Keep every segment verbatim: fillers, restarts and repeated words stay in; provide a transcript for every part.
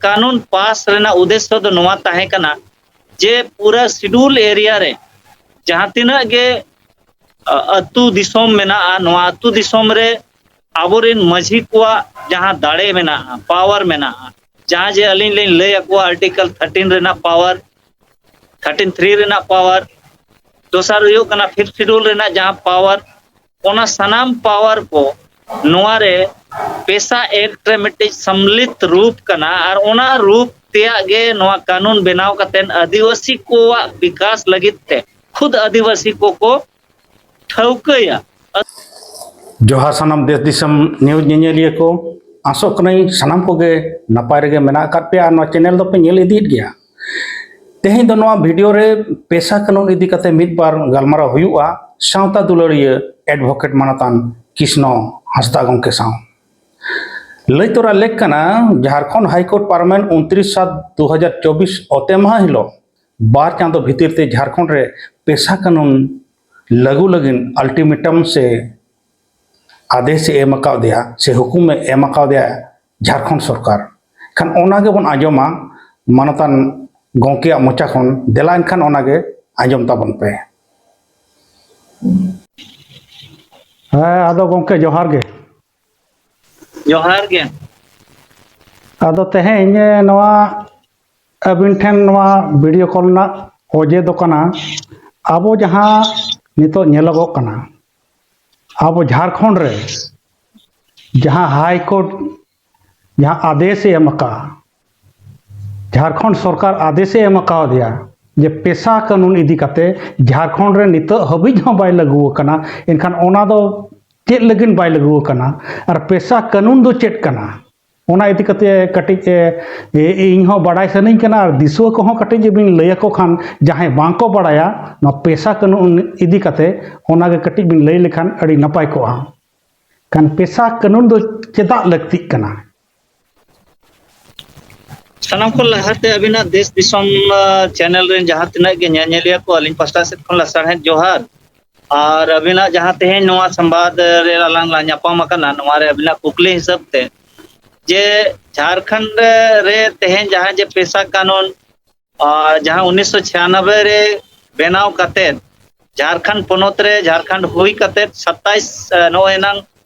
ᱠᱟᱹᱱᱩᱱ ᱯᱟᱥ ᱨᱮᱱᱟᱜ ᱩᱫᱽᱫᱮᱥᱥᱚ ᱫᱚ ᱱᱚᱣᱟ ᱛᱟᱦᱮᱸ ᱠᱟᱱᱟ ᱡᱮ ᱯᱩᱨᱟᱹ ᱥᱤᱰᱩᱞ ᱮᱨᱤᱭᱟ ᱨᱮ ᱡᱟᱦᱟᱸ ᱛᱤᱱᱟᱹᱜ ᱜᱮ ᱟ, ᱟᱹᱛᱩ ᱫᱤᱥᱚᱢ ᱢᱮᱱᱟᱜᱼᱟ, ᱱᱚᱣᱟ ᱟᱹᱛᱩ ᱫᱤᱥᱚᱢ ᱨᱮ ᱟᱵᱚᱨᱮᱱ ᱢᱟᱹᱡᱷᱤ ᱠᱚᱣᱟᱜ ᱡᱟᱦᱟᱸ ᱫᱟᱲᱮ ᱢᱮᱱᱟᱜᱼᱟ, ᱯᱟᱣᱟᱨ ᱢᱮᱱᱟᱜᱼᱟ, ᱡᱟᱦᱟᱸ ᱡᱮ ᱟᱹᱞᱤᱧ ᱞᱤᱧ ᱞᱟᱹᱭ ᱟᱠᱚᱣᱟ ᱟᱨᱴᱤᱠᱮᱞ ᱛᱷᱟᱨᱴᱤᱱ ᱨᱮᱱᱟᱜ ᱯᱟᱣᱟᱨ, ᱛᱷᱟᱨᱴᱤᱱ ᱛᱷᱨᱤ ᱨᱮᱱᱟᱜ ᱯᱟᱣᱟᱨ, ᱫᱚᱥᱟᱨ ᱦᱩᱭᱩᱜ ᱠᱟᱱᱟ ᱯᱷᱤᱯᱛᱷ ᱥᱤᱰᱩᱞ ᱨᱮᱱᱟᱜ ᱡᱟᱦᱟᱸ ᱯᱟᱣᱟᱨ, ᱚᱱᱟ ᱥᱟᱱᱟᱢ ᱯᱟᱣᱟᱨ ᱠᱚ ᱱᱚᱣᱟ ᱨᱮ ᱯᱮᱥᱟ ᱮᱠᱴ ᱨᱮ ᱢᱤᱫᱴᱤᱡ ᱥᱚᱢᱢᱤᱞᱤᱛ ᱨᱩᱯ ᱠᱟᱱᱟ ᱟᱨ ᱚᱱᱟ ᱨᱩᱯ ᱛᱮᱭᱟᱜ ᱜᱮ ᱱᱚᱣᱟ ᱠᱟᱹᱱᱩᱱ ᱵᱮᱱᱟᱣ ᱠᱟᱛᱮ ᱟᱹᱫᱤᱵᱟᱹᱥᱤ ᱠᱚᱣᱟᱜ ᱵᱤᱠᱟᱥ ᱞᱟᱹᱜᱤᱫ ᱛᱮ ᱠᱷᱩᱫ ᱟᱹᱫᱤᱵᱟᱹᱥᱤ ᱠᱚᱠᱚ ᱴᱷᱟᱹᱣᱠᱟᱹᱭᱟ᱾ ᱡᱚᱦᱟᱨ ᱥᱟᱱᱟᱢ ᱫᱮᱥ ᱫᱤᱥᱚᱢ ᱱᱤᱭᱩᱡᱽ ᱧᱮᱧᱮᱞᱤᱭᱟᱹ ᱠᱚ, ᱟᱥᱚᱜ ᱠᱟᱹᱱᱟᱹᱧ ᱥᱟᱱᱟᱢ ᱠᱚᱜᱮ ᱱᱟᱯᱟᱭ ᱨᱮᱜᱮ ᱢᱮᱱᱟᱜ ᱟᱠᱟᱫ ᱯᱮᱭᱟ ᱟᱨ ᱱᱚᱣᱟ ᱪᱮᱱᱮᱞ ᱫᱚᱯᱮ ᱧᱮᱞ ᱤᱫᱤᱭᱮᱫ ᱜᱮᱭᱟ᱾ ᱛᱮᱦᱮᱧ ᱫᱚ ᱱᱚᱣᱟ ᱵᱷᱤᱰᱤᱭᱳ ᱨᱮ ᱯᱮᱥᱟ ᱠᱟᱹᱱᱩᱱ ᱤᱫᱤ ᱠᱟᱛᱮ ᱢᱤᱫ ᱵᱟᱨ ᱜᱟᱞᱢᱟᱨᱟᱣ ᱦᱩᱭᱩᱜᱼᱟ ᱥᱟᱶᱛᱟ ᱫᱩᱞᱟᱹᱲᱤᱭᱟᱹ ᱮᱰᱵᱷᱚᱠᱮᱴ ᱢᱟᱱᱚᱛᱟᱱ ᱠᱨᱤᱥᱱᱚ ᱦᱟᱸᱥᱫᱟ ᱜᱚᱢᱠᱮ ᱥᱟᱶ᱾ ᱞᱟᱹᱭ ᱛᱚᱨᱟ ᱞᱮᱠ ᱠᱟᱱᱟ, ᱡᱷᱟᱲᱠᱷᱚᱸᱰ ᱦᱟᱭᱠᱳᱨᱴ ᱯᱟᱨᱚᱢᱮᱱ ᱩᱱᱛᱨᱤᱥ ᱥᱟᱛ ᱫᱩ ᱦᱟᱡᱟᱨ ᱪᱚᱵᱵᱤᱥ ᱚᱛᱮ ᱢᱟᱦᱟ ᱦᱤᱞᱳᱜ ᱵᱟᱨ ᱪᱟᱸᱫᱚ ᱵᱷᱤᱛᱤᱨ ᱛᱮ ᱡᱷᱟᱲᱠᱷᱚᱸᱰ ᱨᱮ ᱯᱮᱥᱟ ᱠᱟᱹᱱᱩᱱ ᱞᱟᱹᱜᱩ ᱞᱟᱹᱜᱤᱫ ᱟᱞᱴᱤᱢᱮᱴᱟᱢ ᱥᱮ ᱟᱫᱮᱥ ᱮ ᱮᱢ ᱟᱠᱟᱣᱫᱮᱭᱟ ᱥᱮ ᱦᱩᱠᱩᱢ ᱮ ᱮᱢ ᱟᱠᱟᱣᱫᱮᱭᱟ ᱡᱷᱟᱲᱠᱷᱚᱸᱰ ᱥᱚᱨᱠᱟᱨ᱾ ᱠᱷᱟᱱ ᱚᱱᱟ ᱜᱮᱵᱚᱱ ᱟᱸᱡᱚᱢᱟ ᱢᱟᱱᱚᱛᱟᱱ ᱜᱚᱢᱠᱮᱭᱟᱜ ᱢᱚᱪᱟ ᱠᱷᱚᱱ᱾ ᱫᱮᱞᱟ ᱮᱱᱠᱷᱟᱱ ᱚᱱᱟᱜᱮ ᱟᱸᱡᱚᱢ ᱛᱟᱵᱚᱱ ᱯᱮ᱾ ᱦᱮᱸ, ᱟᱫᱚ ᱜᱚᱢᱠᱮ ᱡᱚᱦᱟᱨ ᱜᱮ᱾ ᱡᱚᱦᱟᱨ ᱜᱮ᱾ ᱟᱫᱚ ᱛᱮᱦᱮᱧ ᱱᱚᱣᱟ ᱟᱹᱵᱤᱱ ᱴᱷᱮᱱ ᱱᱚᱣᱟ ᱵᱷᱤᱰᱤᱭᱳ ᱠᱚᱞ ᱨᱮᱱᱟᱜ ᱚᱡᱮ ᱫᱚ ᱠᱟᱱᱟ, ᱟᱵᱚ ᱡᱟᱦᱟᱸ ᱱᱤᱛᱚᱜ ᱧᱮᱞᱚᱜᱚᱜ ᱠᱟᱱᱟ, ᱟᱵᱚ ᱡᱷᱟᱲᱠᱷᱚᱸᱰ ᱨᱮ ᱡᱟᱦᱟᱸ ᱦᱟᱭ ᱠᱳᱨᱴ ᱡᱟᱦᱟᱸ ᱟᱫᱮᱥ ᱮ ᱮᱢ ᱟᱠᱟᱫᱼᱟ, ᱡᱷᱟᱲᱠᱷᱚᱸᱰ ᱥᱚᱨᱠᱟᱨ ᱟᱫᱮᱥ ᱮ ᱮᱢ ᱟᱠᱟᱣᱫᱮᱭᱟ ᱡᱮ ᱯᱮᱥᱟ ᱠᱟᱹᱱᱩᱱ ᱤᱫᱤ ᱠᱟᱛᱮ ᱡᱷᱟᱲᱠᱷᱚᱸᱰ ᱨᱮ ᱱᱤᱛᱚᱜ ᱦᱟᱹᱵᱤᱡ ᱦᱚᱸ ᱵᱟᱭ ᱞᱟᱹᱜᱩ ᱟᱠᱟᱱᱟ᱾ ᱮᱱᱠᱷᱟᱱ ᱚᱱᱟ ᱫᱚ ᱪᱮᱫ ᱞᱟᱹᱜᱤᱫ ᱵᱟᱭ ᱞᱟᱹᱜᱩ ᱟᱠᱟᱱᱟ ᱟᱨ ᱯᱮᱥᱟ ᱠᱟᱹᱱᱩᱱ ᱫᱚ ᱪᱮᱫ ᱠᱟᱱᱟ? ᱚᱱᱟ ᱤᱫᱤ ᱠᱟᱛᱮ ᱠᱟᱹᱴᱤᱡ, ᱮ, ᱮ, ᱤᱧ ᱦᱚᱸ ᱵᱟᱲᱟᱭ ᱥᱟᱱᱟᱧ ᱠᱟᱱᱟ ᱟᱨ ᱫᱤᱥᱩᱣᱟᱹ ᱠᱚᱦᱚᱸ ᱠᱟᱹᱴᱤᱡ ᱵᱤᱱ ᱞᱟᱹᱭ ᱟᱠᱚ ᱠᱷᱟᱱ, ᱡᱟᱦᱟᱸᱭ ᱵᱟᱝ ᱠᱚ ᱵᱟᱲᱟᱭᱟ ᱱᱚᱣᱟ ᱯᱮᱥᱟ ᱠᱟᱹᱱᱩᱱ ᱤᱫᱤ ᱠᱟᱛᱮ, ᱚᱱᱟ ᱜᱮ ᱠᱟᱹᱴᱤᱡ ᱵᱤᱱ ᱞᱟᱹᱭ ᱞᱮᱠᱷᱟᱱ ᱟᱹᱰᱤ ᱱᱟᱯᱟᱭ ᱠᱚᱜᱼᱟ᱾ ᱠᱷᱟᱱ ᱯᱮᱥᱟ ᱠᱟᱹᱱᱩᱱ ᱫᱚ ᱪᱮᱫᱟᱜ ᱞᱟᱹᱠᱛᱤᱜ ᱠᱟᱱᱟ? ᱥᱟᱱᱟᱢ ᱠᱷᱚᱱ ᱞᱟᱦᱟᱛᱮ ᱟᱹᱵᱤᱱᱟᱜ ᱫᱮᱥ ᱫᱤᱥᱚᱢ, ᱟ, ᱪᱮᱱᱮᱞ ᱨᱮᱱ ᱡᱟᱦᱟᱸ ᱛᱤᱱᱟᱹᱜ ᱜᱮ ᱧᱮᱧᱮᱞᱤᱭᱟᱹ ᱠᱚ ᱟᱹᱞᱤᱧ ᱯᱟᱥᱴᱟ ᱥᱮᱫ ᱠᱷᱚᱱ ᱞᱟᱥᱟᱲᱦᱮᱫ ᱡᱚᱦᱟᱨ᱾ ᱟᱨ ᱟᱹᱵᱤᱱᱟᱜ ᱡᱟᱦᱟᱸ ᱛᱮᱦᱮᱧ ᱱᱚᱣᱟ ᱥᱚᱢᱵᱟᱫ ᱨᱮ ᱟᱞᱟᱝ ᱞᱟᱝ ᱧᱟᱯᱟᱢ ᱟᱠᱟᱱᱟ, ᱱᱚᱣᱟ ᱨᱮ ᱟᱹᱵᱤᱱᱟᱜ ᱠᱩᱠᱞᱤ ᱦᱤᱥᱟᱹᱵ ᱛᱮ ᱡᱮ ᱡᱷᱟᱲᱠᱷᱚᱸᱰ ᱨᱮ ᱛᱮᱦᱮᱧ ᱡᱟᱦᱟᱸ ᱡᱮ ᱯᱮᱥᱟ ᱠᱟᱱᱩᱱ, ᱟᱨ ᱡᱟᱦᱟᱸ ᱩᱱᱤᱥᱥᱚ ᱪᱷᱤᱭᱟᱱᱚᱵᱵᱳᱭ ᱨᱮ ᱵᱮᱱᱟᱣ ᱠᱟᱛᱮᱫ ᱡᱷᱟᱲᱠᱷᱚᱸᱰ ᱯᱚᱱᱚᱛ ᱨᱮ, ᱡᱷᱟᱲᱠᱷᱚᱸᱰ ᱦᱩᱭ ᱠᱟᱛᱮᱫ ᱥᱟᱛᱟᱭᱤᱥ, ᱱᱚᱜᱼᱚᱭ ᱮᱱᱟᱝ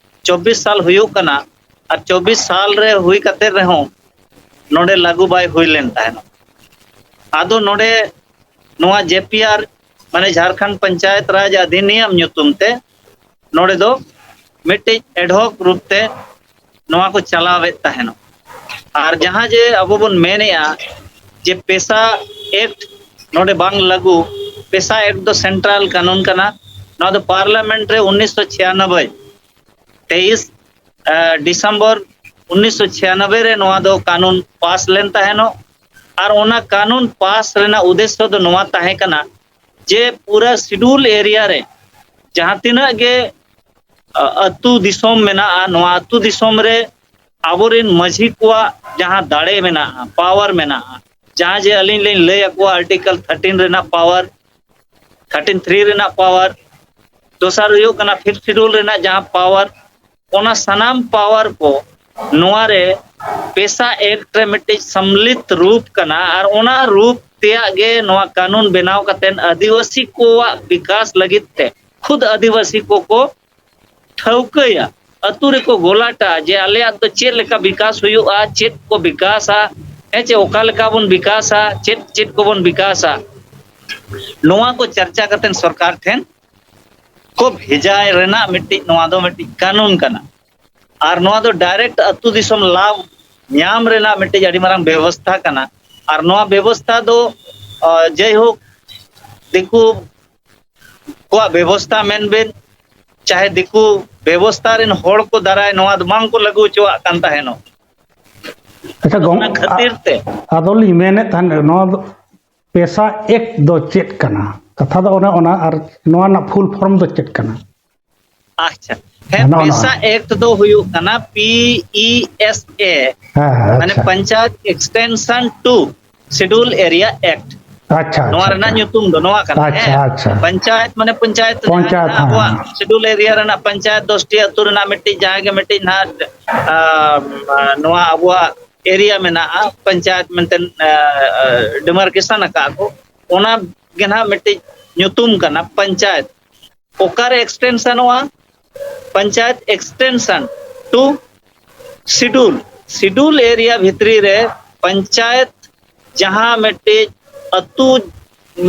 ᱪᱚᱵᱵᱤᱥ ᱥᱟᱞ ᱦᱩᱭᱩᱜ ᱠᱟᱱᱟ, ᱟᱨ ᱪᱚᱵᱵᱤᱥ ᱥᱟᱞ ᱨᱮ ᱦᱩᱭ ᱠᱟᱛᱮᱫ ᱨᱮᱦᱚᱸ ᱱᱚᱰᱮ ᱞᱟᱹᱜᱩ ᱵᱟᱭ ᱦᱩᱭ ᱞᱮᱱ ᱛᱟᱦᱮᱱᱟ᱾ ᱟᱫᱚ ᱱᱚᱰᱮ ᱱᱚᱣᱟ ᱡᱮ ᱯᱤ ᱟᱨ, ᱢᱟᱱᱮ ᱡᱷᱟᱲᱠᱷᱚᱸᱰ ᱯᱚᱧᱪᱟᱭᱮᱛ ᱨᱟᱡᱽ ᱚᱫᱷᱤᱱᱤᱭᱚᱢ ᱧᱩᱛᱩᱢ ᱛᱮ ᱱᱚᱰᱮ ᱫᱚ ᱢᱤᱫᱴᱤᱡ ᱮᱰᱦᱚᱠ ᱨᱩᱯ ᱛᱮ ᱱᱚᱣᱟ ᱠᱚ ᱪᱟᱞᱟᱣᱮᱫ ᱛᱟᱦᱮᱱᱚᱜ᱾ ᱟᱨ ᱡᱟᱦᱟᱸ ᱡᱮ ᱟᱵᱚ ᱵᱚᱱ ᱢᱮᱱᱮᱜᱼᱟ ᱡᱮ ᱯᱮᱥᱟ ᱮᱠᱴ ᱱᱚᱰᱮ ᱵᱟᱝ ᱞᱟᱹᱜᱩ, ᱯᱮᱥᱟ ᱮᱠᱴ ᱫᱚ ᱥᱮᱱᱴᱨᱟᱞ ᱠᱟᱹᱱᱩᱱ ᱠᱟᱱᱟ᱾ ᱱᱚᱣᱟ ᱫᱚ ᱯᱟᱨᱞᱟᱢᱮᱱᱴ ᱨᱮ ᱩᱱᱤᱥᱥᱚ ᱪᱷᱤᱭᱟᱱᱚᱵᱵᱳᱭ, ᱛᱮᱭᱤᱥ ᱰᱤᱥᱮᱢᱵᱚᱨ ᱩᱱᱤᱥᱥᱚ ᱪᱷᱤᱭᱟᱱᱚᱵᱵᱳᱭ ᱨᱮ ᱱᱚᱣᱟ ᱫᱚ ᱠᱟᱹᱱᱩᱱ ᱯᱟᱥ ᱞᱮᱱ ᱛᱟᱦᱮᱱᱚᱜ᱾ ᱟᱨ ᱚᱱᱟ ᱠᱟᱹᱱᱩᱱ ᱯᱟᱥ ᱨᱮᱱᱟᱜ ᱩᱫᱽᱫᱮᱥᱥᱚ ᱫᱚ ᱱᱚᱣᱟ ᱛᱟᱦᱮᱸ ᱠᱟᱱᱟ ᱡᱮ ᱯᱩᱨᱟᱹ ᱥᱤᱰᱩᱞ ᱮᱨᱤᱭᱟ ᱨᱮ ᱡᱟᱦᱟᱸ ᱛᱤᱱᱟᱹᱜ ᱜᱮ ᱟ, ᱟᱹᱛᱩ ᱫᱤᱥᱚᱢ ᱢᱮᱱᱟᱜᱼᱟ, ᱱᱚᱣᱟ ᱟᱹᱛᱩ ᱫᱤᱥᱚᱢ ᱨᱮ ᱟᱵᱚᱨᱮᱱ ᱢᱟᱹᱡᱷᱤ ᱠᱚᱣᱟᱜ ᱡᱟᱦᱟᱸ ᱫᱟᱲᱮ ᱢᱮᱱᱟᱜᱼᱟ, ᱯᱟᱣᱟᱨ ᱢᱮᱱᱟᱜᱼᱟ, ᱡᱟᱦᱟᱸ ᱡᱮ ᱟᱹᱞᱤᱧ ᱞᱤᱧ ᱞᱟᱹᱭ ᱟᱠᱚᱣᱟ ᱟᱨᱴᱤᱠᱮᱞ ᱛᱷᱟᱨᱴᱤᱱ ᱨᱮᱱᱟᱜ ᱯᱟᱣᱟᱨ, ᱛᱷᱟᱨᱴᱤᱱ ᱛᱷᱨᱤ ᱨᱮᱱᱟᱜ ᱯᱟᱣᱟᱨ, ᱫᱚᱥᱟᱨ ᱦᱩᱭᱩᱜ ᱠᱟᱱᱟ ᱯᱷᱤᱯᱛᱷ ᱥᱤᱰᱩᱞ ᱨᱮᱱᱟᱜ ᱡᱟᱦᱟᱸ ᱯᱟᱣᱟᱨ, ᱚᱱᱟ ᱥᱟᱱᱟᱢ ᱯᱟᱣᱟᱨ ᱠᱚ ᱱᱚᱣᱟ ᱨᱮ ᱯᱮᱥᱟ ᱮᱠᱴ ᱨᱮ ᱢᱤᱫᱴᱤᱡ ᱥᱚᱢᱢᱤᱞᱤᱛ ᱨᱩᱯ ᱠᱟᱱᱟ᱾ ᱟᱨ ᱚᱱᱟ ᱨᱩᱯ ᱛᱮᱭᱟᱜ ᱜᱮ ᱱᱚᱣᱟ ᱠᱟᱹᱱᱩᱱ ᱵᱮᱱᱟᱣ ᱠᱟᱛᱮᱫ ᱟᱹᱫᱤᱵᱟᱹᱥᱤ ᱠᱚᱣᱟᱜ ᱵᱤᱠᱟᱥ ᱞᱟᱹᱜᱤᱫ ᱛᱮ ᱠᱷᱩᱫ ᱟᱹᱫᱤᱵᱟᱹᱥᱤ ᱠᱚᱠᱚ ᱴᱷᱟᱹᱣᱠᱟᱹᱭᱟ, ᱟᱹᱛᱩ ᱨᱮᱠᱚ ᱜᱚᱞᱟᱴᱟ ᱡᱮ ᱟᱞᱮᱭᱟᱜ ᱫᱚ ᱪᱮᱫ ᱞᱮᱠᱟ ᱵᱤᱠᱟᱥ ᱦᱩᱭᱩᱜᱼᱟ, ᱪᱮᱫ ᱠᱚ ᱵᱤᱠᱟᱥᱟ, ᱦᱮᱸ ᱪᱮ ᱚᱠᱟ ᱞᱮᱠᱟ ᱵᱚᱱ ᱵᱤᱠᱟᱥᱟ, ᱪᱮᱫ ᱪᱮᱫ ᱠᱚᱵᱚᱱ ᱵᱤᱠᱟᱥᱟ, ᱱᱚᱣᱟ ᱠᱚ ᱪᱟᱨᱪᱟ ᱠᱟᱛᱮᱫ ᱥᱚᱨᱠᱟᱨ ᱴᱷᱮᱱ ᱠᱚ ᱵᱷᱮᱡᱟ ᱨᱮᱱᱟᱜ ᱢᱤᱫᱴᱤᱡ, ᱱᱚᱣᱟ ᱫᱚ ᱢᱤᱫᱴᱤᱡ ᱠᱟᱹᱱᱩᱱ ᱠᱟᱱᱟ᱾ ᱟᱨ ᱱᱚᱣᱟ ᱫᱚ ᱰᱟᱭᱨᱮᱠᱴ ᱟᱹᱛᱩ ᱫᱤᱥᱚᱢ ᱞᱟᱵᱷ ᱧᱟᱢ ᱨᱮᱱᱟᱜ ᱢᱤᱫᱴᱤᱡ ᱟᱹᱰᱤ ᱢᱟᱨᱟᱝ ᱵᱮᱵᱚᱥᱛᱷᱟ ᱠᱟᱱᱟ᱾ ᱟᱨ ᱱᱚᱣᱟ ᱵᱮᱵᱚᱥᱛᱷᱟ ᱫᱚ, ᱟ, ᱡᱟᱭᱦᱳᱠ, ᱫᱤᱠᱩ ᱠᱚᱣᱟᱜ ᱵᱮᱵᱚᱥᱛᱷᱟ ᱢᱮᱱ ᱵᱮᱱ, ᱪᱟᱦᱮ ᱫᱤᱠᱩ ᱵᱮᱵᱚᱥᱛᱷᱟ ᱨᱮᱱ ᱦᱚᱲ ᱠᱚ ᱫᱟᱨᱟᱭ ᱱᱚᱣᱟ ᱫᱚ ᱵᱟᱝ ᱠᱚ ᱞᱟᱹᱜᱩ ᱦᱚᱪᱚᱣᱟᱜ ᱠᱟᱱ ᱛᱟᱦᱮᱱᱚᱜ᱾ ᱟᱪᱪᱷᱟ, ᱜᱚᱝ-, ᱚᱱᱟ ᱠᱷᱟᱹᱛᱤᱨ ᱛᱮ ᱟᱫᱚᱞᱤᱧ ᱢᱮᱱᱮᱫ ᱛᱟᱦᱮᱸᱫ, ᱱᱚᱣᱟ ᱫᱚ ᱯᱮᱥᱟ ᱮᱠᱴ ᱫᱚ ᱪᱮᱫ ᱠᱟᱱᱟ? ᱠᱟᱛᱷᱟ ᱫᱚ ᱚᱱᱮ ᱚᱱᱟ, ᱟᱨ ᱱᱚᱣᱟ ᱨᱮᱱᱟᱜ ᱯᱷᱩᱞ ᱯᱷᱚᱨᱢ ᱫᱚ ᱪᱮᱫ ᱠᱟᱱᱟ? ᱟᱪᱪᱷᱟ, ᱦᱮᱸ, ᱱᱚᱜᱼᱚ ᱱᱚᱣᱟ᱾ ᱯᱮᱥᱟ ᱮᱠᱴ ᱫᱚ ᱦᱩᱭᱩᱜ ᱠᱟᱱᱟ ᱯᱤ ᱤ ᱮᱥ ᱮ, ᱦᱮᱸ, ᱦᱮᱸ, ᱢᱟᱱᱮ ᱟᱪᱪᱷᱟ᱾ Panchayat extension two schedule area act. ᱟᱪᱪᱷᱟ, ᱱᱚᱣᱟ ᱟᱪᱪᱷᱟ, ᱨᱮᱱᱟᱜ ᱟᱪᱪᱷᱟ᱾ ᱧᱩᱛᱩᱢ ᱫᱚ ᱱᱚᱣᱟ ᱠᱟᱱᱟ᱾ ᱟᱪᱪᱷᱟ, ᱦᱮᱸ, ᱟᱪᱪᱷᱟ᱾ ᱯᱚᱧᱪᱟᱭᱮᱛ ᱢᱟᱱᱮ ᱯᱚᱧᱪᱟᱭᱮᱛ ᱡᱟᱦᱟᱸ ᱯᱚᱧᱪᱟᱭᱮᱛ, ᱠᱟᱱᱟ, ᱦᱮᱸ, ᱟᱵᱚᱣᱟᱜ ᱦᱮᱸ᱾ ᱥᱤᱰᱩᱞ ᱮᱨᱤᱭᱟ ᱨᱮᱱᱟᱜ ᱯᱚᱧᱪᱟᱭᱮᱛ ᱫᱚᱥᱴᱤ ᱟᱹᱛᱩ ᱨᱮᱱᱟᱜ ᱢᱤᱫᱴᱤᱡ ᱡᱟᱦᱟᱸ ᱜᱮ ᱢᱤᱫᱴᱤᱡ ᱱᱟᱦᱟᱜ, ᱟᱸ, ᱱᱚᱣᱟ ᱟᱵᱚᱣᱟᱜ ᱮᱨᱤᱭᱟ ᱢᱮᱱᱟᱜᱼᱟ, ᱯᱚᱧᱪᱟᱭᱮᱛ ᱢᱮᱱᱛᱮ, ᱟᱸ, ᱰᱤᱢᱟᱨᱠᱮᱥᱚᱱ ᱟᱠᱟᱫ ᱠᱚ, ᱚᱱᱟ ᱜᱮ ᱱᱟᱦᱟᱜ ᱢᱤᱫᱴᱤᱡ ᱧᱩᱛᱩᱢ ᱠᱟᱱᱟ ᱯᱚᱧᱪᱟᱭᱮᱛ᱾ ᱚᱠᱟᱨᱮ ᱮᱠᱥᱴᱮᱱᱥᱚᱱᱚᱜᱼᱟ? Panchayat extension to schedule, schedule area ᱵᱷᱤᱛᱨᱤ ᱨᱮ ᱯᱚᱧᱪᱟᱭᱮᱛ ᱡᱟᱦᱟᱸ ᱢᱤᱫᱴᱤᱡ ᱟᱹᱛᱩ,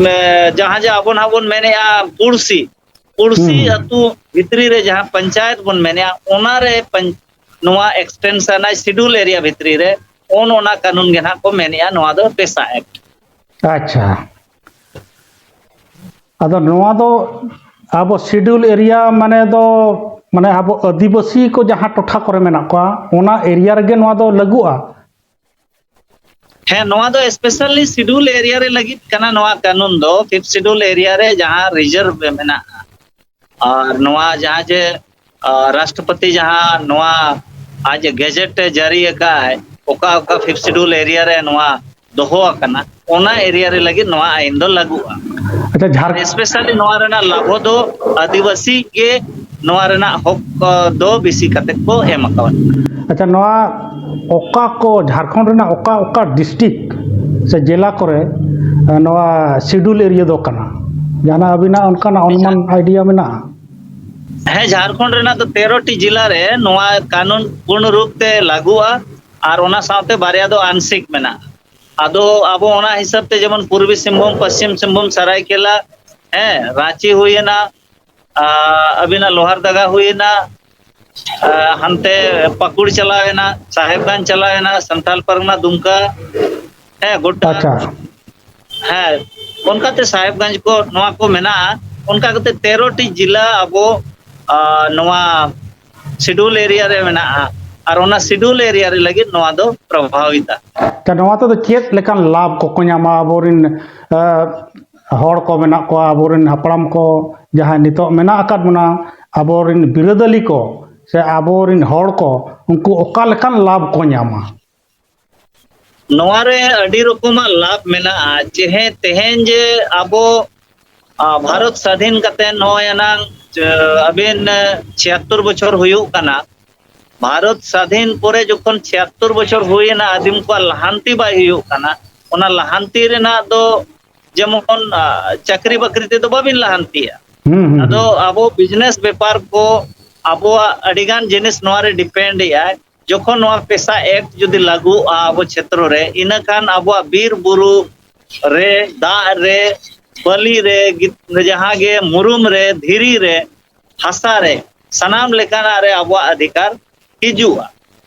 ᱢᱮ-, ᱡᱟᱦᱟᱸ ᱡᱮ ᱟᱵᱚ ᱱᱟᱦᱟᱜ ᱵᱚᱱ ᱢᱮᱱᱮᱫᱼᱟ ᱯᱩᱲᱥᱤ, ᱯᱩᱲᱥᱤ ᱦᱩᱸ, ᱦᱩᱸ᱾ ᱟᱹᱛᱩ ᱵᱷᱤᱛᱨᱤ ᱨᱮ ᱡᱟᱦᱟᱸ ᱯᱚᱧᱪᱟᱭᱮᱛ ᱵᱚᱱ ᱢᱮᱱᱮᱫᱼᱟ, ᱚᱱᱟᱨᱮ ᱯᱚᱧ-, ᱱᱚᱣᱟ extension ᱟᱭ schedule area ᱵᱷᱤᱛᱨᱤ ᱨᱮ, ᱚᱱ ᱚᱱᱟ ᱠᱟᱹᱱᱩᱱ ᱜᱮ ᱱᱟᱦᱟᱜ ᱠᱚ ᱢᱮᱱᱮᱫᱼᱟ ᱱᱚᱣᱟ ᱫᱚ ᱯᱮᱥᱟ ᱮᱠᱴ᱾ ᱟᱪᱪᱷᱟ᱾ ᱟᱫᱚ ᱱᱚᱣᱟ ᱫᱚ ᱟᱵᱚ schedule area ᱢᱟᱱᱮ ᱫᱚ, ᱢᱟᱱᱮ ᱟᱵᱚ ᱟᱹᱫᱤᱵᱟᱹᱥᱤ ᱠᱚ ᱡᱟᱦᱟᱸ ᱴᱚᱴᱷᱟ ᱠᱚᱨᱮ ᱢᱮᱱᱟᱜ ᱠᱚᱣᱟ, ᱚᱱᱟ ᱮᱨᱤᱭᱟ ᱨᱮᱜᱮ ᱱᱚᱣᱟ ᱫᱚ ᱞᱟᱹᱜᱩᱜᱼᱟ? ᱦᱮᱸ, ᱱᱚᱣᱟ ᱫᱚ specially schedule area ᱨᱮ ᱞᱟᱹᱜᱤᱫ ᱠᱟᱱᱟ ᱱᱚᱣᱟ ᱠᱟᱹᱱᱩᱱ ᱫᱚ, fifth schedule area ᱨᱮ ᱡᱟᱦᱟᱸ ᱨᱤᱡᱟᱨᱵᱷ ᱨᱮ ᱢᱮᱱᱟᱜᱼᱟ᱾ ᱟᱨ ᱱᱚᱣᱟ ᱡᱟᱦᱟᱸ ᱡᱮ, ᱟᱨ, ᱨᱟᱥᱴᱨᱚᱯᱚᱛᱤ ᱡᱟᱦᱟᱸ ᱱᱚᱣᱟ ᱟᱡ ᱜᱮᱡᱮᱴ ᱮ ᱡᱟᱹᱨᱤ ᱟᱠᱟᱫᱼᱟᱭ, ᱚᱠᱟ ᱚᱠᱟ fifth schedule area ᱨᱮ ᱱᱚᱣᱟ ᱫᱚᱦᱚ ᱟᱠᱟᱱᱟ, ᱚᱱᱟ ᱮᱨᱤᱭᱟ ᱨᱮ ᱞᱟᱹᱜᱤᱫ ᱱᱚᱣᱟ ᱟᱭᱤᱱ ᱫᱚ ᱞᱟᱹᱜᱩᱜᱼᱟ᱾ ᱟᱪᱪᱷᱟ, ᱡᱷᱟᱲ- specially ᱱᱚᱣᱟ ᱨᱮᱱᱟᱜ ᱞᱟᱵᱷᱚ ᱫᱚ ᱟᱹᱫᱤᱵᱟᱹᱥᱤ ᱜᱮ ᱱᱚᱣᱟ ᱨᱮᱱᱟᱜ ᱦᱚᱠ, ᱟ, ᱫᱚ ᱵᱮᱥᱤ ᱠᱟᱛᱮ ᱠᱚ ᱮᱢ ᱟᱠᱟᱣᱟ᱾ ᱟᱪᱪᱷᱟ, ᱱᱚᱣᱟ ᱚᱠᱟ ᱠᱚ ᱡᱷᱟᱲᱠᱷᱚᱸᱰ ᱨᱮᱱᱟᱜ ᱚᱠᱟ ᱚᱠᱟ ᱰᱤᱥᱴᱨᱤᱠᱴ ᱥᱮ ᱡᱮᱞᱟ ᱠᱚᱨᱮ, ᱟ, ᱱᱚᱣᱟ schedule area ᱫᱚ ᱠᱟᱱᱟ? ᱡᱟᱦᱟᱱᱟᱜ ᱟᱹᱵᱤᱱᱟᱜ ᱚᱱᱠᱟᱱᱟᱜ ᱚᱱᱩᱢᱟᱱ, ᱟᱭᱰᱤᱭᱟ ᱢᱮᱱᱟᱜᱼᱟ? ᱦᱮᱸ, ᱡᱷᱟᱲᱠᱷᱚᱸᱰ ᱨᱮᱱᱟᱜ ᱫᱚ ᱛᱮᱨᱚ ᱴᱤ ᱡᱮᱞᱟ ᱨᱮ ᱱᱚᱣᱟ ᱠᱟᱹᱱᱩᱱ ᱯᱩᱨᱱᱚ ᱨᱩᱯ ᱛᱮ ᱞᱟᱹᱜᱩᱜᱼᱟ, ᱟᱨ ᱚᱱᱟ ᱥᱟᱶᱛᱮ ᱵᱟᱨᱭᱟ ᱫᱚ ᱟᱱᱥᱤᱠ ᱢᱮᱱᱟᱜᱼᱟ᱾ ᱟᱫᱚ ᱟᱵᱚ ᱚᱱᱟ ᱦᱤᱥᱟᱹᱵ ᱛᱮ ᱡᱮᱢᱚᱱ ᱯᱩᱨᱵᱤ ᱥᱤᱝᱵᱷᱩᱢ, ᱯᱚᱥᱪᱤᱢ ᱥᱤᱝᱵᱷᱩᱢ, ᱥᱟᱨᱟᱭᱠᱮᱞᱟ, ᱦᱮᱸ, ᱨᱟᱸᱪᱤ ᱦᱩᱭᱮᱱᱟ, ᱟᱨ ᱟᱹᱵᱤᱱᱟᱜ ᱞᱳᱦᱟᱨᱫᱟᱜᱟ ᱦᱩᱭᱮᱱᱟ, ᱟᱨ ᱦᱟᱱᱛᱮ ᱯᱟᱹᱠᱩᱲ ᱪᱟᱞᱟᱣᱮᱱᱟ, ᱥᱟᱦᱮᱵᱽᱜᱚᱸᱡᱽ ᱪᱟᱞᱟᱣᱮᱱᱟ, ᱥᱟᱱᱛᱟᱞ ᱯᱟᱨᱜᱟᱱᱟ ᱫᱩᱢᱠᱟ, ᱦᱮᱸ, ᱜᱚᱴᱟ᱾ ᱟᱪᱪᱷᱟ᱾ ᱦᱮᱸ, ᱚᱱᱠᱟᱛᱮ ᱥᱟᱦᱮᱵᱽᱜᱚᱸᱡᱽ ᱠᱚ, ᱱᱚᱣᱟ ᱠᱚ ᱢᱮᱱᱟᱜᱼᱟ᱾ ᱚᱱᱠᱟ ᱠᱟᱛᱮ ᱛᱮᱨᱚ ᱴᱤ ᱡᱮᱞᱟ ᱟᱵᱚ, ᱟᱨ, ᱱᱚᱣᱟ ᱥᱤᱰᱩᱞ ᱮᱨᱤᱭᱟ ᱨᱮ ᱢᱮᱱᱟᱜᱼᱟ, ᱟᱨ ᱚᱱᱟ ᱥᱤᱰᱩᱞ ᱮᱨᱤᱭᱟ ᱨᱮ ᱞᱟᱹᱜᱤᱫ ᱱᱚᱣᱟ ᱫᱚ ᱯᱨᱚᱵᱷᱟᱵᱤᱛᱟ᱾ ᱛᱚ, ᱱᱚᱣᱟ ᱛᱮᱫᱚ ᱪᱮᱫ ᱞᱮᱠᱟᱱ ᱞᱟᱵᱷ ᱠᱚᱠᱚ ᱧᱟᱢᱟ ᱟᱵᱚᱨᱮᱱ, ᱮ, ᱦᱚᱲ ᱠᱚ ᱢᱮᱱᱟᱜ ᱠᱚᱣᱟ, ᱟᱵᱚᱨᱮᱱ ᱦᱟᱯᱲᱟᱢ ᱠᱚ ᱡᱟᱦᱟᱸᱭ ᱱᱤᱛᱚᱜ ᱢᱮᱱᱟᱜ ᱟᱠᱟᱫ ᱵᱚᱱᱟ, ᱟᱵᱚᱨᱮᱱ ᱵᱤᱨᱟᱹᱫᱟᱹᱞᱤ ᱠᱚ ᱥᱮ ᱟᱵᱚᱨᱮᱱ ᱦᱚᱲ ᱠᱚ, ᱩᱱᱠᱩ ᱚᱠᱟ ᱞᱮᱠᱟᱱ ᱞᱟᱵᱷ ᱠᱚ ᱧᱟᱢᱟ? ᱱᱚᱣᱟ ᱨᱮ ᱟᱹᱰᱤ ᱨᱚᱠᱚᱢᱟᱜ ᱞᱟᱵᱷ ᱢᱮᱱᱟᱜᱼᱟ᱾ ᱡᱮ ᱦᱮᱸ, ᱛᱮᱦᱮᱧ ᱡᱮ ᱟᱵᱚ, ᱟ, ᱵᱷᱟᱨᱚᱛ ᱥᱟᱫᱷᱤᱱ ᱠᱟᱛᱮ ᱱᱚᱜᱼᱚᱭ ᱮᱱᱟᱝ, ᱪᱮ, ᱟᱹᱵᱤᱱ, ᱮ, ᱪᱷᱤᱭᱟᱛᱛᱳᱨ ᱵᱚᱪᱷᱚᱨ ᱦᱩᱭᱩᱜ ᱠᱟᱱᱟ᱾ ᱵᱷᱟᱨᱚᱛ ᱥᱟᱫᱷᱤᱱ ᱯᱚᱨᱮ ᱡᱚᱠᱷᱚᱱ ᱪᱷᱤᱭᱟᱛᱛᱳᱨ ᱵᱚᱪᱷᱚᱨ ᱦᱩᱭᱮᱱᱟ, ᱟᱹᱫᱤᱢ ᱠᱚᱣᱟᱜ ᱞᱟᱦᱟᱱᱛᱤ ᱵᱟᱭ ᱦᱩᱭᱩᱜ ᱠᱟᱱᱟ᱾ ᱚᱱᱟ ᱞᱟᱦᱟᱱᱛᱤ ᱨᱮᱱᱟᱜ ᱫᱚ ᱡᱮᱢᱚᱱ, ᱟ, ᱪᱟᱹᱠᱨᱤ ᱵᱟᱹᱠᱨᱤ ᱛᱮᱫᱚ ᱵᱟᱵᱤᱱ ᱞᱟᱦᱟᱱᱛᱤᱜᱼᱟ᱾ ᱦᱩᱸ, ᱦᱩᱸ, ᱟᱫᱚ ᱦᱩᱸ᱾ ᱟᱵᱚ ᱵᱤᱡᱽᱱᱮᱥ ᱵᱮᱯᱟᱨ ᱠᱚ, ᱟᱵᱚᱣᱟᱜ ᱟᱹᱰᱤᱜᱟᱱ ᱡᱤᱱᱤᱥ ᱱᱚᱣᱟ ᱨᱮ ᱰᱤᱯᱮᱱᱰ ᱮᱫᱟᱭ᱾ ᱡᱚᱠᱷᱚᱱ ᱱᱚᱣᱟ ᱯᱮᱥᱟ ᱮᱠᱴ ᱡᱩᱫᱤ ᱞᱟᱹᱜᱩᱜᱼᱟ ᱟᱵᱚ ᱪᱷᱮᱛᱨᱚ ᱨᱮ, ᱤᱱᱟᱹ ᱠᱷᱟᱱ ᱟᱵᱚᱣᱟᱜ ᱵᱤᱨ ᱵᱩᱨᱩ ᱨᱮ, ᱫᱟᱜ ᱨᱮ, ᱵᱟᱹᱞᱤ ᱨᱮ, ᱜᱤ-, ᱡᱟᱦᱟᱸ ᱜᱮ ᱢᱩᱨᱩᱢ ᱨᱮ, ᱫᱷᱤᱨᱤ ᱨᱮ, ᱦᱟᱥᱟ ᱨᱮ, ᱥᱟᱱᱟᱢ ᱞᱮᱠᱟᱱᱟᱜ ᱨᱮ ᱟᱵᱚᱣᱟᱜ ᱚᱫᱷᱤᱠᱟᱨ ᱦᱤᱡᱩᱜᱼᱟ᱾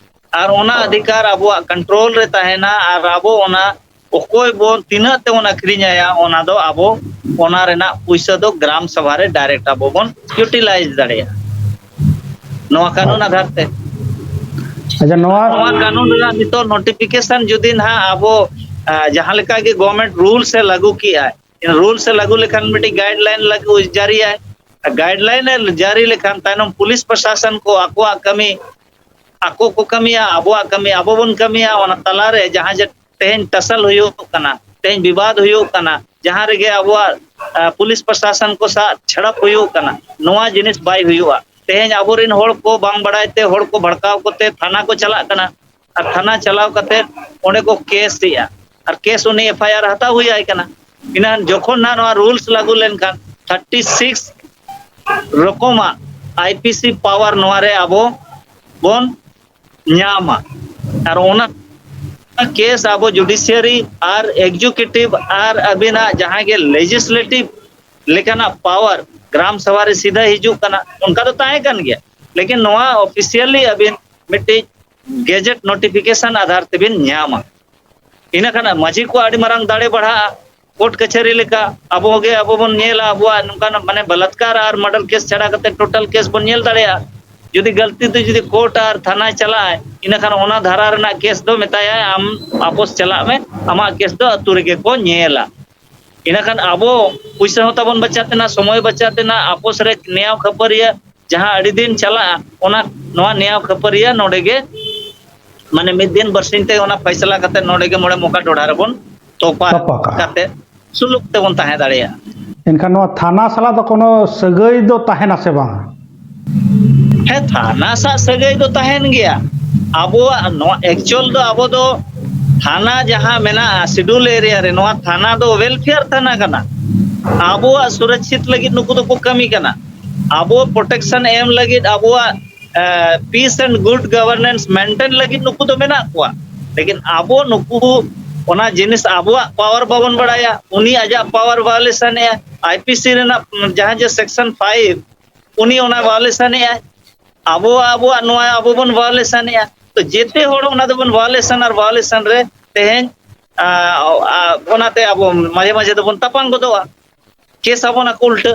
ᱟᱨ ᱚᱱᱟ ᱚᱫᱷᱤᱠᱟᱨ ᱟᱵᱚᱣᱟᱜ ᱠᱚᱱᱴᱨᱳᱞ ᱨᱮ ᱛᱟᱦᱮᱱᱟ, ᱟᱨ ᱟᱵᱚ ᱚᱱᱟ ᱚᱠᱚᱭ ᱵᱚᱱ ᱛᱤᱱᱟᱹᱜ ᱛᱮᱵᱚᱱ ᱟᱹᱠᱷᱨᱤᱧ ᱟᱭᱟ, ᱚᱱᱟ ᱫᱚ ᱟᱵᱚ ᱚᱱᱟ ᱨᱮᱱᱟᱜ ᱯᱩᱭᱥᱟᱹ ᱫᱚ ᱜᱨᱟᱢ ᱥᱟᱵᱷᱟ ᱨᱮ ᱰᱟᱭᱨᱮᱠᱴ ᱟᱵᱚ ᱵᱚᱱ ᱤᱭᱩᱴᱤᱞᱟᱭᱤᱡᱽ ᱫᱟᱲᱮᱭᱟᱜᱼᱟ, ᱱᱚᱣᱟ ᱠᱟᱹᱱᱩᱱ ᱟᱫᱷᱟᱨ ᱛᱮ᱾ ᱟᱪᱪᱷᱟ, ᱱᱚᱣᱟ ᱱᱚᱣᱟ ᱠᱟᱹᱱᱩᱱ ᱨᱮᱱᱟᱜ ᱱᱤᱛᱚᱜ ᱱᱳᱴᱤᱯᱷᱤᱠᱮᱥᱚᱱ ᱡᱩᱫᱤ ᱱᱟᱦᱟᱜ ᱟᱵᱚ, ᱟ, ᱡᱟᱦᱟᱸ ᱞᱮᱠᱟ ᱜᱮ ᱜᱚᱵᱷᱚᱨᱱᱢᱮᱱᱴ ᱨᱩᱞᱥ ᱮ ᱞᱟᱹᱜᱩ ᱠᱮᱜᱼᱟ, ᱨᱩᱞᱥ ᱮ ᱞᱟᱹᱜᱩ ᱞᱮᱠᱷᱟᱱ ᱢᱤᱫᱴᱤᱡ ᱜᱟᱭᱤᱰᱞᱟᱭᱤᱱ ᱞᱟᱹᱜᱩ ᱡᱟᱹᱨᱤᱭᱟᱭ᱾ ᱜᱟᱭᱤᱰᱞᱟᱭᱤᱱ ᱮ ᱡᱟᱹᱨᱤ ᱞᱮᱠᱷᱟᱱ ᱛᱟᱭᱱᱚᱢ ᱯᱩᱞᱤᱥ ᱯᱨᱚᱥᱟᱥᱚᱱ ᱠᱚ ᱟᱠᱚᱣᱟᱜ ᱠᱟᱹᱢᱤ ᱟᱠᱚ ᱠᱚ ᱠᱟᱹᱢᱤᱭᱟ, ᱟᱵᱚᱣᱟᱜ ᱠᱟᱹᱢᱤ ᱟᱵᱚ ᱵᱚᱱ ᱠᱟᱹᱢᱤᱭᱟ᱾ ᱚᱱᱟ ᱛᱟᱞᱟᱨᱮ ᱡᱟᱦᱟᱸ ᱡᱮ ᱛᱮᱦᱮᱧ ᱴᱟᱥᱟᱞ ᱦᱩᱭᱩᱜ ᱠᱟᱱᱟ, ᱛᱮᱦᱮᱧ ᱵᱤᱵᱟᱫ ᱦᱩᱭᱩᱜ ᱠᱟᱱᱟ, ᱡᱟᱦᱟᱸ ᱨᱮᱜᱮ ᱟᱵᱚᱣᱟᱜ, ᱟ, ᱯᱩᱞᱤᱥ ᱯᱨᱚᱥᱟᱥᱚᱱ ᱠᱚ ᱥᱟᱶ ᱡᱷᱟᱲᱟᱯ ᱦᱩᱭᱩᱜ ᱠᱟᱱᱟ, ᱱᱚᱣᱟ ᱡᱤᱱᱤᱥ ᱵᱟᱭ ᱦᱩᱭᱩᱜᱼᱟ᱾ ᱛᱮᱦᱮᱧ ᱟᱵᱚᱨᱮᱱ ᱦᱚᱲ ᱠᱚ ᱵᱟᱝ ᱵᱟᱲᱟᱭ ᱛᱮ ᱦᱚᱲ ᱠᱚ ᱵᱷᱟᱲᱠᱟᱣ ᱠᱟᱛᱮ ᱛᱷᱟᱱᱟ ᱠᱚ ᱪᱟᱞᱟᱜ ᱠᱟᱱᱟ, ᱟᱨ ᱛᱷᱟᱱᱟ ᱪᱟᱞᱟᱣ ᱠᱟᱛᱮ ᱚᱸᱰᱮ ᱠᱚ ᱠᱮᱥ ᱮᱜᱼᱟ, ᱟᱨ ᱠᱮᱥ ᱩᱱᱤ ᱮᱯᱷ ᱟᱭ ᱟᱨ ᱦᱟᱛᱟᱣ ᱦᱩᱭ ᱟᱭ ᱠᱟᱱᱟ᱾ ᱤᱱᱟᱹ ᱡᱚᱠᱷᱚᱱ ᱱᱟᱜ ᱱᱚᱣᱟ ᱨᱩᱞᱥ ᱞᱟᱹᱜᱩ ᱞᱮᱱᱠᱷᱟᱱ ᱛᱷᱟᱨᱴᱤ ᱥᱤᱠᱥ ᱨᱚᱠᱚᱢᱟᱜ ᱟᱭ ᱯᱤ ᱥᱤ ᱯᱟᱣᱟᱨ ᱱᱚᱣᱟ ᱨᱮ ᱟᱵᱚ ᱵᱚᱱ ᱧᱟᱢᱟ᱾ ᱟᱨ ᱚᱱᱟ ᱠᱮᱥ ᱟᱵᱚ ᱡᱩᱰᱤᱥᱤᱭᱟᱨᱤ ᱟᱨ ᱮᱠᱡᱤᱠᱤᱭᱩᱴᱤᱵᱷ ᱟᱨ ᱟᱹᱵᱤᱱᱟᱜ ᱡᱟᱦᱟᱸ ᱜᱮ ᱞᱮᱡᱤᱥᱞᱮᱴᱤᱵᱷ ᱞᱮᱠᱟᱱᱟᱜ ᱯᱟᱣᱟᱨ ᱜᱨᱟᱢ ᱥᱟᱵᱷᱟ ᱨᱮ ᱥᱤᱫᱷᱟᱹ ᱦᱤᱡᱩᱜ ᱠᱟᱱᱟ, ᱚᱱᱠᱟ ᱫᱚ ᱛᱟᱦᱮᱸ ᱠᱟᱱ ᱜᱮᱭᱟ᱾ ᱞᱮᱠᱤᱱ ᱱᱚᱣᱟ ᱚᱯᱷᱤᱥᱤᱭᱟᱞᱤ ᱟᱹᱵᱤᱱ ᱢᱤᱫᱴᱤᱡ ᱜᱮᱡᱮᱴ ᱱᱳᱴᱤᱯᱷᱤᱠᱮᱥᱚᱱ ᱟᱫᱷᱟᱨ ᱛᱮᱵᱤᱱ ᱧᱟᱢᱟ᱾ ᱤᱱᱟᱹ ᱠᱷᱟᱱ ᱢᱟᱹᱡᱷᱤ ᱠᱚᱣᱟᱜ ᱟᱹᱰᱤ ᱢᱟᱨᱟᱝ ᱫᱟᱲᱮ ᱵᱟᱲᱦᱟᱜᱼᱟ᱾ ᱠᱳᱨᱴ ᱠᱟᱪᱷᱟᱹᱨᱤ ᱞᱮᱠᱟ ᱟᱵᱚ ᱜᱮ ᱟᱵᱚ ᱵᱚᱱ ᱧᱮᱞᱟ, ᱟᱵᱚᱣᱟᱜ ᱱᱚᱝᱠᱟᱱᱟᱜ ᱢᱟᱱᱮ ᱵᱟᱞᱟᱛᱠᱟᱨ ᱟᱨ ᱢᱟᱨᱰᱟᱨ ᱠᱮᱥ ᱪᱷᱟᱲᱟ ᱠᱟᱛᱮ ᱴᱳᱴᱟᱞ ᱠᱮᱥ ᱵᱚᱱ ᱧᱮᱞ ᱫᱟᱲᱮᱭᱟᱜᱼᱟ᱾ ᱡᱩᱫᱤ ᱜᱟᱹᱞᱛᱤ ᱛᱮ ᱡᱩᱫᱤ ᱠᱳᱨᱴ ᱟᱨ ᱛᱷᱟᱱᱟᱭ ᱪᱟᱞᱟᱜᱼᱟᱭ, ᱤᱱᱟᱹ ᱠᱷᱟᱱ ᱚᱱᱟ ᱫᱷᱟᱨᱟ ᱨᱮᱱᱟᱜ ᱠᱮᱥ ᱫᱚ ᱢᱮᱛᱟᱭᱟᱭ, "ᱟᱢ ᱟᱯᱚᱥ ᱪᱟᱞᱟᱜ ᱢᱮ, ᱟᱢᱟᱜ ᱠᱮᱥ ᱫᱚ ᱟᱹᱛᱩ ᱨᱮᱜᱮ ᱠᱚ ᱧᱮᱞᱟ᱾" ᱤᱱᱟᱹ ᱠᱷᱟᱱ ᱟᱵᱚ ᱯᱩᱭᱥᱟᱹ ᱦᱚᱸ ᱛᱟᱵᱚᱱ ᱵᱟᱪᱟᱜ ᱛᱮᱱᱟ, ᱥᱚᱢᱚᱭ ᱵᱟᱪᱟᱜ ᱛᱮᱱᱟ, ᱟᱯᱚᱥ ᱨᱮ ᱱᱮᱭᱟᱣ ᱠᱷᱟᱹᱯᱟᱹᱨᱤᱭᱟᱹ ᱡᱟᱦᱟᱸ ᱟᱹᱰᱤ ᱫᱤᱱ ᱪᱟᱞᱟᱜᱼᱟ, ᱚᱱᱟ, ᱱᱚᱣᱟ ᱱᱮᱭᱟᱣ ᱠᱷᱟᱹᱯᱟᱹᱨᱤᱭᱟᱹ ᱱᱚᱰᱮ ᱜᱮ ᱢᱟᱱᱮ ᱢᱤᱫ ᱫᱤᱱ ᱵᱟᱨᱥᱤᱧ ᱛᱮ ᱚᱱᱟ ᱯᱷᱟᱭᱥᱟᱞᱟ ᱠᱟᱛᱮ ᱱᱚᱰᱮ ᱜᱮ ᱢᱚᱬᱮ ᱢᱚᱠᱟ ᱰᱚᱰᱷᱟ ᱨᱮᱵᱚᱱ ᱛᱚᱯᱟ ᱛᱚᱯᱟ ᱠᱟᱜᱼᱟ᱾ ᱠᱟᱛᱮ ᱥᱩᱞᱩᱠ ᱛᱮᱵᱚᱱ ᱛᱟᱦᱮᱸ ᱫᱟᱲᱮᱭᱟᱜᱼᱟ᱾ ᱮᱱᱠᱷᱟᱱ ᱱᱚᱣᱟ ᱛᱷᱟᱱᱟ ᱥᱟᱞᱟᱜ ᱫᱚ ᱠᱳᱱᱳ ᱥᱟᱹᱜᱟᱹᱭ ᱫᱚ ᱛᱟᱦᱮᱱᱟ ᱥᱮ ᱵᱟᱝ? ᱦᱮᱸ, ᱛᱷᱟᱱᱟ ᱥᱟᱶ ᱥᱟᱹᱜᱟᱹᱭ ᱫᱚ ᱛᱟᱦᱮᱱ ᱜᱮᱭᱟ᱾ ᱟᱵᱚᱣᱟᱜ ᱱᱚᱣᱟ actual ᱫᱚ, ᱟᱵᱚ ᱫᱚ ᱛᱷᱟᱱᱟ ᱡᱟᱦᱟᱸ ᱢᱮᱱᱟᱜᱼᱟ schedule area ᱨᱮ, ᱱᱚᱣᱟ ᱛᱷᱟᱱᱟ ᱫᱚ welfare ᱛᱷᱟᱱᱟ ᱠᱟᱱᱟ᱾ ᱟᱵᱚᱣᱟᱜ ᱥᱩᱨᱚᱠᱪᱷᱤᱛ ᱞᱟᱹᱜᱤᱫ ᱱᱩᱠᱩ ᱫᱚᱠᱚ ᱠᱟᱹᱢᱤ ᱠᱟᱱᱟ᱾ ᱟᱵᱚ protection ᱮᱢ ᱞᱟᱹᱜᱤᱫ, ᱟᱵᱚᱣᱟᱜ peace and good governance maintain ᱞᱟᱹᱜᱤᱫ ᱱᱩᱠᱩ ᱫᱚ ᱢᱮᱱᱟᱜ ᱠᱚᱣᱟ᱾ ᱞᱮᱠᱤᱱ ᱟᱵᱚ ᱱᱩᱠᱩ ᱚᱱᱟ ᱡᱤᱱᱤᱥ ᱟᱵᱚᱣᱟᱜ power ᱵᱟᱵᱚᱱ ᱵᱟᱲᱟᱭᱟ, ᱩᱱᱤ ᱟᱡᱟᱜ power violation ᱮᱜᱼᱟ᱾ I P C ᱨᱮᱱᱟᱜ ᱡᱟᱦᱟᱸ ᱡᱮ section five, ᱩᱱᱤ ᱚᱱᱟ violation ᱮᱜᱼᱟᱭ᱾ ᱟᱵᱚ, ᱟᱵᱚᱣᱟᱜ ᱱᱚᱣᱟ ᱟᱵᱚ ᱵᱚᱱ violation ᱮᱜᱼᱟ᱾ ᱛᱚ ᱡᱮᱛᱮ ᱦᱚᱲ ᱚᱱᱟ ᱫᱚᱵᱚᱱ violation ᱟᱨ violation ᱨᱮ ᱛᱮᱦᱮᱧ, ᱟ, ᱟ, ᱚᱱᱟᱛᱮ ᱟᱵᱚ ᱢᱟᱡᱷᱮ ᱢᱟᱡᱷᱮ ᱫᱚᱵᱚᱱ ᱛᱟᱯᱟᱢ ᱜᱚᱫᱚᱜᱼᱟ, ᱠᱮᱥ ᱟᱵᱚᱱ ᱟᱠᱚ ᱩᱞᱴᱟᱹ᱾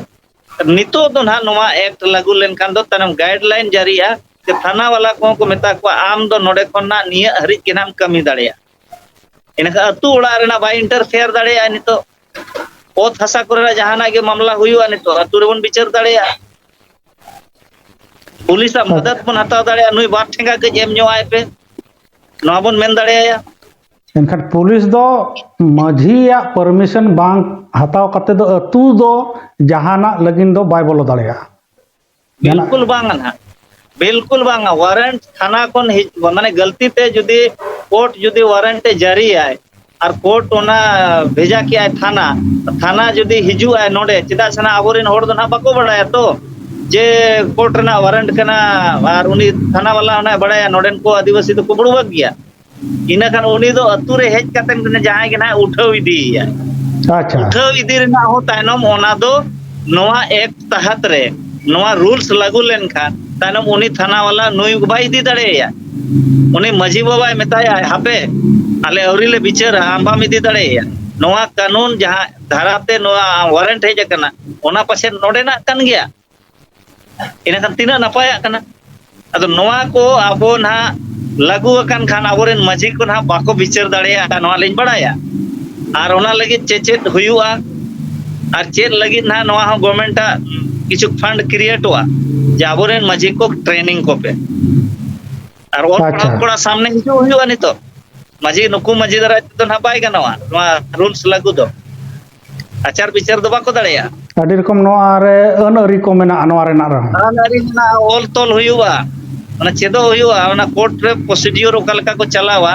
ᱱᱤᱛᱚᱜ ᱫᱚ ᱱᱟᱦᱟᱜ ᱱᱚᱣᱟ act ᱞᱟᱹᱜᱩ ᱞᱮᱱᱠᱷᱟᱱ ᱫᱚ ᱛᱟᱭᱱᱚᱢ guideline ᱡᱟᱹᱨᱤᱜᱼᱟ, ᱡᱮ ᱛᱷᱟᱱᱟ ᱵᱟᱞᱟ ᱠᱚᱦᱚᱸ ᱠᱚ ᱢᱮᱛᱟ ᱠᱚᱣᱟ, ᱟᱢ ᱫᱚ ᱱᱚᱰᱮ ᱠᱷᱚᱱ ᱱᱟᱜ ᱱᱤᱭᱟᱹ ᱦᱟᱹᱨᱤᱡ ᱜᱮ ᱱᱟᱜ ᱮᱢ ᱠᱟᱹᱢᱤ ᱫᱟᱲᱮᱭᱟᱜᱼᱟ᱾ ᱤᱱᱟᱹᱠᱷᱟᱱ ᱟᱹᱛᱩ ᱚᱲᱟᱜ ᱨᱮᱱᱟᱜ ᱵᱟᱭ interfere ᱫᱟᱲᱮᱭᱟᱜᱼᱟ᱾ ᱱᱤᱛᱚᱜ ᱚᱛ ᱦᱟᱥᱟ ᱠᱚᱨᱮᱱᱟᱜ ᱡᱟᱦᱟᱱᱟᱜ ᱜᱮ ᱢᱟᱢᱞᱟ ᱦᱩᱭᱩᱜᱼᱟ, ᱱᱤᱛᱚᱜ ᱟᱹᱛᱩ ᱨᱮᱵᱚᱱ ᱵᱤᱪᱟᱹᱨ ᱫᱟᱲᱮᱭᱟᱜᱼᱟ᱾ ᱯᱩᱞᱤᱥᱟᱜ ᱟᱪᱪᱷᱟ᱾ ᱢᱚᱫᱚᱫ ᱵᱚᱱ ᱦᱟᱛᱟᱣ ᱫᱟᱲᱮᱭᱟᱜᱼᱟ, ᱱᱩᱭ ᱵᱟᱨ ᱴᱷᱮᱸᱜᱟ ᱠᱟᱹᱡ ᱮᱢ ᱧᱚᱜ ᱟᱭ ᱯᱮ, ᱱᱚᱣᱟ ᱵᱚᱱ ᱢᱮᱱ ᱫᱟᱲᱮᱭᱟᱭᱟ᱾ ᱮᱱᱠᱷᱟᱱ ᱯᱩᱞᱤᱥ ᱫᱚ ᱢᱟᱹᱡᱷᱤᱭᱟᱜ permission ᱵᱟᱝ ᱦᱟᱛᱟᱣ ᱠᱟᱛᱮ ᱫᱚ ᱟᱹᱛᱩ ᱫᱚ ᱡᱟᱦᱟᱱᱟᱜ ᱞᱟᱹᱜᱤᱫ ᱫᱚ ᱵᱟᱭ ᱵᱚᱞᱚ ᱫᱟᱲᱮᱭᱟᱜᱼᱟ᱾ ᱡᱟᱦᱟᱱᱟᱜ ᱵᱤᱞᱠᱩᱞ ᱵᱟᱝᱟ ᱱᱟᱦᱟᱜ, ᱵᱤᱞᱠᱩᱞ ᱵᱟᱝᱟ᱾ ᱣᱟᱨᱮᱱᱴ ᱛᱷᱟᱱᱟ ᱠᱷᱚᱱ ᱦᱤᱡ-, ᱢᱟᱱᱮ ᱜᱟᱹᱞᱛᱤ ᱛᱮ ᱡᱩᱫᱤ ᱠᱳᱨᱴ ᱡᱩᱫᱤ ᱣᱟᱨᱮᱱᱴ ᱮ ᱡᱟᱹᱨᱤᱭᱟᱭ ᱟᱨ ᱠᱳᱨᱴ ᱚᱱᱟ ᱵᱷᱮᱡᱟ ᱠᱮᱜᱼᱟᱭ ᱛᱷᱟᱱᱟ, ᱛᱷᱟᱱᱟ ᱡᱩᱫᱤ ᱦᱤᱡᱩᱜᱼᱟᱭ ᱱᱚᱰᱮ, ᱪᱮᱫᱟᱜ ᱥᱮ ᱱᱟᱦᱟᱜ ᱟᱵᱚᱨᱮᱱ ᱦᱚᱲ ᱫᱚ ᱱᱟᱦᱟᱜ ᱵᱟᱠᱚ ᱵᱟᱲᱟᱭᱟ ᱛᱚ ᱡᱮ ᱠᱳᱨᱴ ᱨᱮᱱᱟᱜ ᱣᱟᱨᱮᱱᱴ ᱠᱟᱱᱟ, ᱟᱨ ᱩᱱᱤ ᱛᱷᱟᱱᱟ ᱵᱟᱞᱟ ᱚᱱᱟᱭ ᱵᱟᱲᱟᱭᱟ ᱱᱚᱰᱮᱱ ᱠᱚ ᱟᱹᱫᱤᱵᱟᱹᱥᱤ ᱫᱚᱠᱚ ᱵᱩᱲᱵᱟᱠ ᱜᱮᱭᱟ᱾ ᱤᱱᱟᱹ ᱠᱷᱟᱱ ᱩᱱᱤ ᱫᱚ ᱟᱹᱛᱩ ᱨᱮ ᱦᱮᱡ ᱠᱟᱛᱮ ᱡᱟᱦᱟᱸᱭ ᱜᱮ ᱱᱟᱦᱟᱜ ᱩᱴᱷᱟᱹᱣ ᱤᱫᱤᱭᱮᱭᱟ, ᱟᱪᱪᱷᱟ᱾ ᱩᱴᱷᱟᱹᱣ ᱤᱫᱤ ᱨᱮᱱᱟᱜ ᱦᱚᱸ ᱛᱟᱭᱱᱚᱢ ᱚᱱᱟ ᱫᱚ ᱱᱚᱣᱟ act ᱛᱟᱦᱟᱛ ᱨᱮ ᱱᱚᱣᱟ rules ᱞᱟᱹᱜᱩ ᱞᱮᱱᱠᱷᱟᱱ ᱛᱟᱭᱱᱚᱢ ᱩᱱᱤ ᱛᱷᱟᱱᱟ ᱵᱟᱞᱟ ᱱᱩᱭ ᱵᱟᱭ ᱤᱫᱤ ᱫᱟᱲᱮᱭᱟᱭᱟ᱾ ᱩᱱᱤ ᱢᱟᱹᱡᱷᱤ ᱵᱟᱵᱟᱭ ᱢᱮᱛᱟᱭᱟ, "ᱦᱟᱯᱮ, ᱟᱞᱮ ᱟᱹᱣᱨᱤ ᱞᱮ ᱵᱤᱪᱟᱹᱨᱟ, ᱟᱢ ᱵᱟᱢ ᱤᱫᱤ ᱫᱟᱲᱮᱭᱟᱭᱟ, ᱱᱚᱣᱟ ᱠᱟᱹᱱᱩᱱ ᱡᱟᱦᱟᱸ ᱫᱷᱟᱨᱟᱛᱮ ᱱᱚᱣᱟ ᱣᱟᱨᱮᱱᱴ ᱦᱮᱡ ᱟᱠᱟᱱᱟ, ᱚᱱᱟ ᱯᱟᱪᱮᱫ ᱱᱚᱰᱮᱱᱟᱜ ᱠᱟᱱ ᱜᱮᱭᱟ?" ᱤᱱᱟᱹᱠᱷᱟᱱ ᱛᱤᱱᱟᱹᱜ ᱱᱟᱯᱟᱭᱟᱜ ᱠᱟᱱᱟ᱾ ᱟᱫᱚ ᱱᱚᱣᱟ ᱠᱚ ᱟᱵᱚ ᱱᱟᱦᱟᱜ ᱞᱟᱹᱜᱩ ᱟᱠᱟᱱ ᱠᱷᱟᱱ ᱟᱵᱚᱨᱮᱱ ᱢᱟᱹᱡᱷᱤ ᱠᱚ ᱱᱟᱦᱟᱜ ᱵᱟᱠᱚ ᱵᱤᱪᱟᱹᱨ ᱫᱟᱲᱮᱭᱟᱜᱼᱟ, ᱱᱚᱣᱟ ᱞᱤᱧ ᱵᱟᱲᱟᱭᱟ᱾ ᱟᱨ ᱚᱱᱟ ᱞᱟᱹᱜᱤᱫ ᱪᱮᱫ ᱪᱮᱫ ᱦᱩᱭᱩᱜᱼᱟ ᱟᱨ ᱪᱮᱫ ᱞᱟᱹᱜᱤᱫ ᱱᱟᱦᱟᱜ ᱱᱚᱣᱟ ᱦᱚᱸ ᱜᱚᱵᱷᱢᱮᱱᱴᱟᱜ ᱠᱤᱪᱷᱩ ᱯᱷᱟᱱᱰ ᱠᱨᱤᱭᱮᱴᱚᱜᱼᱟ ᱡᱮ ᱟᱵᱚᱨᱮᱱ ᱢᱟᱹᱡᱷᱤ ᱠᱚ ᱴᱨᱮᱱᱤᱝ ᱠᱚᱯᱮ᱾ ᱟᱨ ᱚᱞ ᱟᱪᱪᱷᱟ᱾ ᱯᱟᱲᱦᱟᱣ ᱠᱚᱲᱟ ᱥᱟᱢᱱᱮ ᱦᱤᱡᱩᱜ ᱦᱩᱭᱩᱜᱼᱟ ᱱᱤᱛᱚᱜ᱾ ᱢᱟᱹᱡᱷᱤ, ᱱᱩᱠᱩ ᱢᱟᱹᱡᱷᱤ ᱫᱟᱨᱟᱭ ᱛᱮᱫᱚ ᱱᱟᱦᱟᱜ ᱵᱟᱭ ᱜᱟᱱᱚᱜᱼᱟ ᱱᱚᱣᱟ ᱨᱩᱞᱥ ᱞᱟᱹᱜᱩ ᱫᱚ᱾ ᱟᱪᱟᱨ ᱵᱤᱪᱟᱹᱨ ᱫᱚ ᱵᱟᱠᱚ ᱫᱟᱲᱮᱭᱟᱜᱼᱟ᱾ ᱟᱹᱰᱤ ᱨᱚᱠᱚᱢ ᱱᱚᱣᱟ ᱨᱮ ᱟᱹᱱ ᱟᱹᱨᱤ ᱠᱚ ᱢᱮᱱᱟᱜᱼᱟ ᱱᱚᱣᱟ ᱨᱮᱱᱟᱜ ᱨᱮᱦᱚᱸ᱾ ᱟᱹᱱ ᱟᱹᱨᱤ ᱢᱮᱱᱟᱜᱼᱟ, ᱚᱞ ᱛᱚᱞ ᱦᱩᱭᱩᱜᱼᱟ, ᱚᱱᱟ ᱪᱮᱫᱚᱜ ᱦᱩᱭᱩᱜᱼᱟ, ᱚᱱᱟ ᱠᱳᱨᱴ ᱨᱮ ᱯᱨᱚᱥᱤᱰᱤᱭᱳᱨ ᱚᱠᱟ ᱞᱮᱠᱟ ᱠᱚ ᱪᱟᱞᱟᱣᱟ,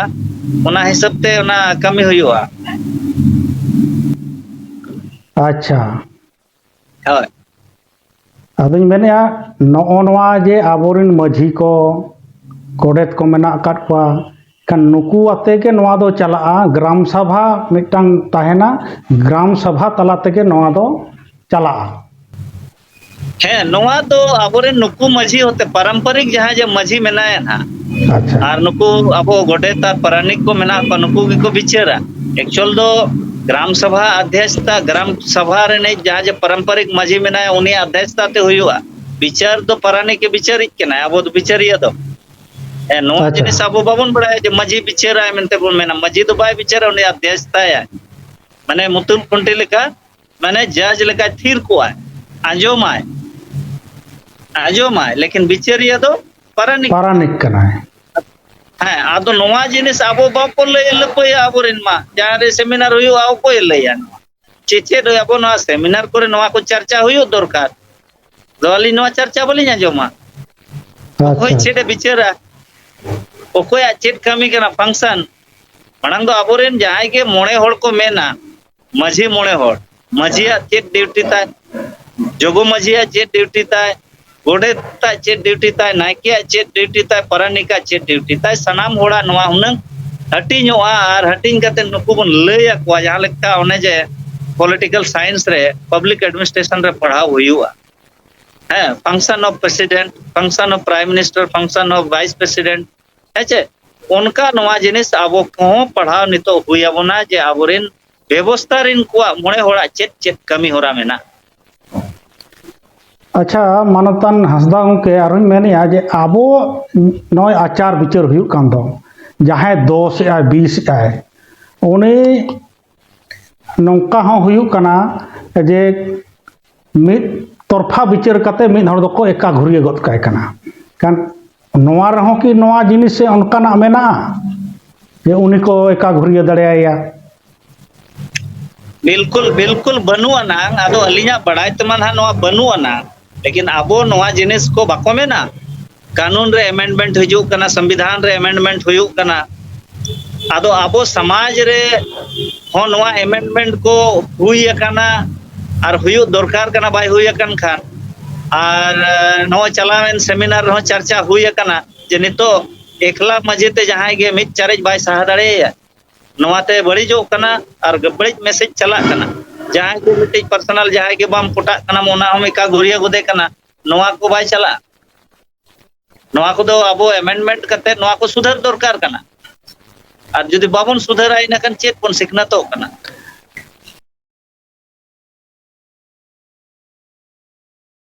ᱚᱱᱟ ᱦᱤᱥᱟᱹᱵ ᱛᱮ ᱚᱱᱟ ᱠᱟᱹᱢᱤ ᱦᱩᱭᱩᱜᱼᱟ᱾ ᱟᱪᱪᱷᱟ᱾ ᱦᱳᱭ᱾ ᱟᱫᱚᱧ ᱢᱮᱱᱮᱫᱼᱟ, ᱱᱚᱜᱼᱚ ᱱᱚᱣᱟ ᱡᱮ ᱟᱵᱚᱨᱮᱱ ᱢᱟᱹᱡᱷᱤ ᱠᱚ, ᱜᱚᱰᱮᱛ ᱠᱚ ᱢᱮᱱᱟᱜ ᱟᱠᱟᱫ ᱠᱚᱣᱟ, ᱠᱷᱟᱱ ᱱᱩᱠᱩ ᱟᱛᱮ ᱜᱮ ᱱᱚᱣᱟ ᱫᱚ ᱪᱟᱞᱟᱜᱼᱟ, ᱜᱨᱟᱢ ᱥᱟᱵᱷᱟ ᱢᱤᱫᱴᱟᱝ ᱛᱟᱦᱮᱱᱟ, ᱜᱨᱟᱢ ᱥᱟᱵᱷᱟ ᱛᱟᱞᱟ ᱛᱮᱜᱮ ᱱᱚᱣᱟ ᱫᱚ ᱪᱟᱞᱟᱜᱼᱟ᱾ ᱦᱮᱸ, ᱱᱚᱣᱟ ᱫᱚ ᱟᱵᱚᱨᱮᱱ ᱱᱩᱠᱩ ᱢᱟᱹᱡᱷᱤ ᱦᱚᱛᱮ, ᱯᱟᱨᱟᱢᱯᱟᱨᱤᱠ ᱡᱟᱦᱟᱸ ᱡᱮ ᱢᱟᱹᱡᱷᱤ ᱢᱮᱱᱟᱭᱟ ᱱᱟᱦᱟᱜ, ᱟᱪᱪᱷᱟ᱾ ᱟᱨ ᱱᱩᱠᱩ ᱟᱵᱚ ᱜᱚᱰᱮᱛ ᱟᱨ ᱯᱟᱨᱟᱱᱤᱠ ᱠᱚ ᱢᱮᱱᱟᱜ ᱠᱚᱣᱟ, ᱱᱩᱠᱩ ᱜᱮᱠᱚ ᱵᱤᱪᱟᱹᱨᱟ᱾ ᱮᱠᱪᱩᱭᱟᱞ ᱫᱚ ᱜᱨᱟᱢ ᱥᱟᱵᱷᱟ ᱟᱫᱷᱭᱟᱪᱷᱛᱟ, ᱜᱨᱟᱢ ᱥᱟᱵᱷᱟ ᱨᱤᱱᱤᱡ ᱡᱟᱦᱟᱸ ᱡᱮ ᱯᱟᱨᱟᱢᱯᱟᱨᱤᱠ ᱢᱟᱹᱡᱷᱤ ᱢᱮᱱᱟᱭᱟ, ᱩᱱᱤᱭᱟᱜ ᱟᱫᱷᱭᱟᱪᱷᱛᱟ ᱛᱮ ᱦᱩᱭᱩᱜᱼᱟ᱾ ᱵᱤᱪᱟᱹᱨ ᱫᱚ ᱯᱟᱨᱟᱱᱤᱠ ᱮ ᱵᱤᱪᱟᱹᱨᱤᱡ ᱠᱟᱱᱟᱭ, ᱟᱵᱚ ᱫᱚ ᱵᱤᱪᱟᱹᱨᱤᱭᱟᱹ ᱫᱚ᱾ ᱦᱮᱸ, ᱱᱚᱣᱟ ᱟᱪᱪᱷᱟ᱾ ᱡᱤᱱᱤᱥ ᱟᱵᱚ ᱵᱟᱵᱚᱱ ᱵᱟᱲᱟᱭᱟ ᱡᱮ ᱢᱟᱹᱡᱷᱤ ᱵᱤᱪᱟᱹᱨᱟᱭ ᱢᱮᱱᱛᱮ ᱵᱚᱱ ᱢᱮᱱᱟ᱾ ᱢᱟᱹᱡᱷᱤ ᱫᱚ ᱵᱟᱭ ᱵᱤᱪᱟᱹᱨᱟ, ᱩᱱᱤ ᱟᱫᱷᱭᱟᱪᱷᱛᱟᱭᱟᱭ᱾ ᱢᱟᱱᱮ ᱢᱩᱛᱩᱞ ᱠᱷᱩᱱᱴᱤ ᱞᱮᱠᱟ, ᱢᱟᱱᱮ ᱡᱟᱡᱽ ᱞᱮᱠᱟᱭ ᱛᱷᱤᱨ ᱠᱚᱜᱼᱟᱭ, ᱟᱸᱡᱚᱢᱟᱭ, ᱟᱸᱡᱚᱢᱟᱭ, ᱞᱮᱠᱤᱱ ᱵᱤᱪᱟᱹᱨᱤᱭᱟᱹ ᱫᱚ ᱯᱟᱨᱟᱱᱤᱠ᱾ ᱯᱟᱨᱟᱱᱤᱠ ᱠᱟᱱᱟᱭ᱾ ᱦᱮᱸ, ᱟᱫᱚ ᱱᱚᱣᱟ ᱡᱤᱱᱤᱥ ᱟᱵᱚ ᱵᱟᱠᱚ ᱞᱟᱹᱭ ᱞᱟᱹᱯᱟᱹᱭᱟ ᱟᱵᱚᱨᱮᱱ ᱢᱟ, ᱡᱟᱦᱟᱸ ᱨᱮ ᱥᱮᱢᱤᱱᱟᱨ ᱦᱩᱭᱩᱜᱼᱟ, ᱚᱠᱚᱭᱮ ᱞᱟᱹᱭᱟ ᱱᱚᱣᱟ? ᱪᱮ-, ᱪᱮᱫ ᱟᱵᱚ ᱱᱚᱣᱟ ᱥᱮᱢᱤᱱᱟᱨ ᱠᱚᱨᱮ ᱱᱚᱣᱟ ᱠᱚ ᱪᱟᱨᱪᱟ ᱦᱩᱭᱩᱜ ᱫᱚᱨᱠᱟᱨ᱾ ᱟᱫᱚ ᱟᱹᱞᱤᱧ ᱱᱚᱣᱟ ᱪᱟᱨᱪᱟ ᱵᱟᱹᱞᱤᱧ ᱟᱸᱡᱚᱢᱟ᱾ ᱟᱪᱪᱷᱟ, ᱚᱠᱚᱭ ᱪᱮᱫ ᱮ ᱟᱪᱪᱷᱟ᱾ ᱵᱤᱪᱟᱹᱨᱟ? ᱚᱠᱚᱭᱟᱜ ᱪᱮᱫ ᱠᱟᱹᱢᱤ ᱠᱟᱱᱟ, ᱯᱷᱟᱝᱥᱟᱱ? ᱢᱟᱲᱟᱝ ᱫᱚ ᱟᱵᱚᱨᱮᱱ ᱡᱟᱦᱟᱸᱭ ᱜᱮ ᱢᱚᱬᱮ ᱦᱚᱲ ᱠᱚ ᱢᱮᱱᱟ, ᱢᱟᱹᱡᱷᱤ ᱢᱚᱬᱮ ᱦᱚᱲ, ᱢᱟᱹᱡᱷᱤᱭᱟᱜ ᱪᱮᱫ ᱰᱤᱭᱩᱴᱤ ᱛᱟᱭ, ᱡᱚᱜᱚ ᱢᱟᱹᱡᱷᱤᱭᱟᱜ ᱪᱮᱫ ᱰᱤᱭᱩᱴᱤ ᱛᱟᱭ, ᱜᱚᱰᱮᱛᱟᱜ ᱪᱮᱫ ᱰᱤᱭᱩᱴᱤ ᱛᱟᱭ, ᱱᱟᱭᱠᱮᱭᱟᱜ ᱪᱮᱫ ᱰᱤᱭᱩᱴᱤ ᱛᱟᱭ, ᱯᱟᱨᱟᱱᱤᱠᱟᱜ ᱪᱮᱫ ᱰᱤᱭᱩᱴᱤ ᱛᱟᱭ, ᱥᱟᱱᱟᱢ ᱦᱚᱲᱟᱜ ᱱᱚᱣᱟ ᱦᱩᱱᱟᱹᱝ ᱦᱟᱹᱴᱤᱧᱚᱜᱼᱟ᱾ ᱟᱨ ᱦᱟᱹᱴᱤᱧ ᱠᱟᱛᱮ ᱱᱩᱠᱩ ᱵᱚᱱ ᱞᱟᱹᱭ ᱟᱠᱚᱣᱟ, ᱡᱟᱦᱟᱸ ᱞᱮᱠᱟ ᱚᱱᱮ ᱡᱮ ᱯᱚᱞᱤᱴᱤᱠᱟᱞ ᱥᱟᱭᱮᱱᱥ ᱨᱮ, ᱯᱟᱵᱽᱞᱤᱠ ᱮᱰᱢᱤᱱᱤᱥᱴᱨᱮᱥᱚᱱ ᱨᱮ ᱯᱟᱲᱦᱟᱣ ᱦᱩᱭᱩᱜᱼᱟ᱾ ᱦᱮᱸ, function of president, function of prime minister, function of vice president, ᱦᱮᱸ ᱪᱮ? ᱚᱱᱠᱟ ᱱᱚᱣᱟ ᱡᱤᱱᱤᱥ ᱟᱵᱚ ᱠᱚᱦᱚᱸ ᱯᱟᱲᱦᱟᱣ ᱱᱤᱛᱚᱜ ᱦᱩᱭ ᱟᱵᱚᱱᱟ ᱡᱮ ᱟᱵᱚᱨᱮᱱ ᱵᱮᱵᱚᱥᱛᱷᱟ ᱨᱤᱱ ᱠᱚᱣᱟᱜ ᱢᱚᱬᱮ ᱦᱚᱲᱟᱜ ᱪᱮᱫ ᱪᱮᱫ ᱠᱟᱹᱢᱤ ᱦᱚᱨᱟ ᱢᱮᱱᱟᱜ᱾ ᱟᱪᱪᱷᱟ, ᱢᱟᱱᱚᱛᱟᱱ ᱦᱟᱸᱥᱫᱟ ᱜᱚᱢᱠᱮ, ᱟᱨᱦᱚᱸᱧ ᱢᱮᱱᱮᱫᱼᱟ ᱡᱮ ᱟᱵᱚ ᱱᱚᱜᱼᱚᱭ ᱟᱪᱟᱨ ᱵᱤᱪᱟᱹᱨ ᱦᱩᱭᱩᱜ ᱠᱟᱱ ᱫᱚ, ᱡᱟᱦᱟᱸᱭ ᱫᱚᱥ ᱮᱫᱟᱭ, ᱵᱤᱥ ᱮᱫᱟᱭ, ᱩᱱᱤ ᱱᱚᱝᱠᱟ ᱦᱚᱸ ᱦᱩᱭᱩᱜ ᱠᱟᱱᱟ ᱡᱮ ᱢᱤᱫ ᱛᱚᱨᱯᱷᱟ ᱵᱤᱪᱟᱹᱨ ᱠᱟᱛᱮ ᱢᱤᱫ ᱦᱚᱲ ᱫᱚᱠᱚ ᱮᱠᱟ ᱜᱷᱩᱨᱭᱟᱹ ᱜᱚᱫ ᱠᱟᱭ ᱠᱟᱱᱟ᱾ ᱠᱷᱟᱱ ᱱᱚᱣᱟ ᱨᱮᱦᱚᱸ ᱠᱤ ᱱᱚᱣᱟ ᱡᱤᱱᱤᱥ ᱥᱮ ᱚᱱᱠᱟᱱᱟᱜ ᱢᱮᱱᱟᱜᱼᱟ ᱡᱮ ᱩᱱᱤ ᱠᱚ ᱮᱠᱟ ᱜᱷᱩᱨᱭᱟᱹ ᱫᱟᱲᱮᱭᱟᱭᱟ? ᱵᱤᱞᱠᱩᱞ ᱵᱤᱞᱠᱩᱞ ᱵᱟᱹᱱᱩᱜ ᱟᱱᱟᱝ᱾ ᱟᱫᱚ ᱟᱹᱞᱤᱧᱟᱜ ᱵᱟᱲᱟᱭ ᱛᱮᱢᱟ ᱱᱟᱦᱟᱜ ᱱᱚᱣᱟ ᱵᱟᱹᱱᱩᱜ ᱟᱱᱟᱝ, ᱞᱮᱠᱤᱱ ᱟᱵᱚ ᱱᱚᱣᱟ ᱡᱤᱱᱤᱥ ᱠᱚ ᱵᱟᱠᱚ ᱢᱮᱱᱟ, ᱠᱟᱹᱱᱩᱱ ᱨᱮ ᱮᱢᱮᱱᱰᱢᱮᱱᱴ ᱦᱤᱡᱩᱜ ᱠᱟᱱᱟ, ᱥᱚᱝᱵᱤᱫᱷᱟᱱ ᱨᱮ ᱮᱢᱮᱱᱰᱢᱮᱱᱴ ᱦᱩᱭᱩᱜ ᱠᱟᱱᱟ᱾ ᱟᱫᱚ ᱟᱵᱚ ᱥᱚᱢᱟᱡᱽ ᱨᱮ ᱦᱚᱸ ᱱᱚᱣᱟ ᱮᱢᱮᱱᱰᱢᱮᱱᱴ ᱠᱚ ᱦᱩᱭ ᱟᱠᱟᱱᱟ ᱟᱨ ᱦᱩᱭᱩᱜ ᱫᱚᱨᱠᱟᱨ ᱠᱟᱱᱟ, ᱵᱟᱭ ᱦᱩᱭ ᱟᱠᱟᱱ ᱠᱷᱟᱱ᱾ ᱟᱨ ᱱᱚᱣᱟ ᱪᱟᱞᱟᱣᱮᱱ ᱥᱮᱢᱤᱱᱟᱨ ᱨᱮᱦᱚᱸ ᱪᱟᱨᱪᱟ ᱦᱩᱭ ᱟᱠᱟᱱᱟ ᱡᱮ ᱱᱤᱛᱚᱜ ᱮᱠᱞᱟ ᱢᱟᱺᱡᱷᱤ ᱛᱮ ᱡᱟᱦᱟᱸᱭ ᱜᱮ ᱢᱤᱫ ᱪᱟᱨᱮᱡ ᱵᱟᱭ ᱥᱟᱦᱟ ᱫᱟᱲᱮᱭᱟᱭᱟ, ᱱᱚᱣᱟᱛᱮ ᱵᱟᱹᱲᱤᱡᱚᱜ ᱠᱟᱱᱟ ᱟᱨ ᱵᱟᱹᱲᱤᱡ ᱢᱮᱥᱮᱡᱽ ᱪᱟᱞᱟᱜ ᱠᱟᱱᱟ᱾ ᱡᱟᱦᱟᱸᱭ ᱜᱮ ᱢᱤᱫᱴᱤᱡ ᱯᱟᱨᱥᱚᱱᱟᱞ ᱡᱟᱦᱟᱸᱭ ᱜᱮ ᱵᱟᱢ ᱯᱚᱴᱟᱜ ᱠᱟᱱᱟ, ᱚᱱᱟ ᱦᱚᱸ ᱮᱠᱟ ᱜᱷᱩᱨᱭᱟᱹ ᱜᱚᱫᱮ ᱠᱟᱱᱟ, ᱱᱚᱣᱟ ᱠᱚ ᱵᱟᱭ ᱪᱟᱞᱟᱜᱼᱟ᱾ ᱱᱚᱣᱟ ᱠᱚᱫᱚ ᱟᱵᱚ ᱮᱢᱮᱱᱰᱢᱮᱱᱴ ᱠᱟᱛᱮ ᱱᱚᱣᱟ ᱠᱚ ᱥᱩᱫᱷᱟᱹᱨ ᱫᱚᱨᱠᱟᱨ ᱠᱟᱱᱟ᱾ ᱟᱨ ᱡᱩᱫᱤ ᱵᱟᱵᱚᱱ ᱥᱩᱫᱷᱟᱹᱨᱟ, ᱤᱱᱟᱹᱠᱷᱟᱱ ᱪᱮᱫ ᱵᱚᱱ ᱥᱤᱠᱷᱱᱟᱹᱛᱚᱜ ᱠᱟᱱᱟ?